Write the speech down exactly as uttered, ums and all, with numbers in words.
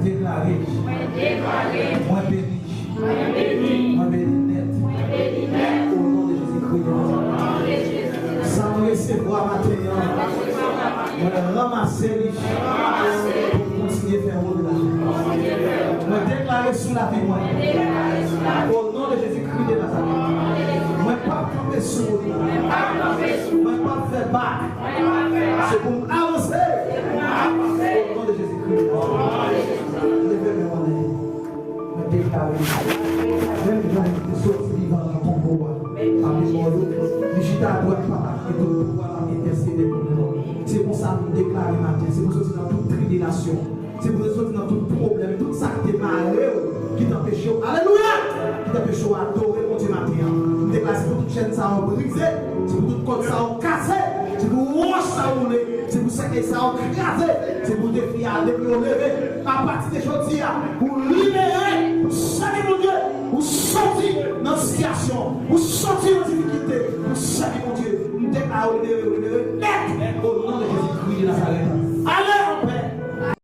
Deklare. Mwen beni. Mwen beni nèt. O non de Jezikri de Nazarèt. Sa m resevwa maten an, mwen ranmase li pou m kontinye fè wout la. Mwen deklare sou lavi mwen, o non de Jezikri de Nazarèt, mwen p ap kanpe sou wout la. Mwen p ap fè bak. Se pou m avanse. O non de Jezikri. Leve men w anlè. Mwen deklare. Menm jan li te soti vivan nan tonbo a, pa memwa yo, li chita adwat Papa ki gen tout pouvwa la, entèsede pou nou. Se konsa nou deklare maten. Se pou soti nan tout tribilasyon. Se pou soti nan tout pwoblèm, tout sa ki te mare w, ki t anpeche w, alelouya! Ki t anpeche w adore Bondye maten an. M deklare se pou tout chèn sa yo brize, se pou tout kòd sa yo kase, se pou wòch sa yo woule, se pou sèkèy sa yo kraze, se pou defi a depi yo leve. Apati de jodi a, ou libere, ou sèvi Bondye, ou soti nan sitiyasyon, ou soti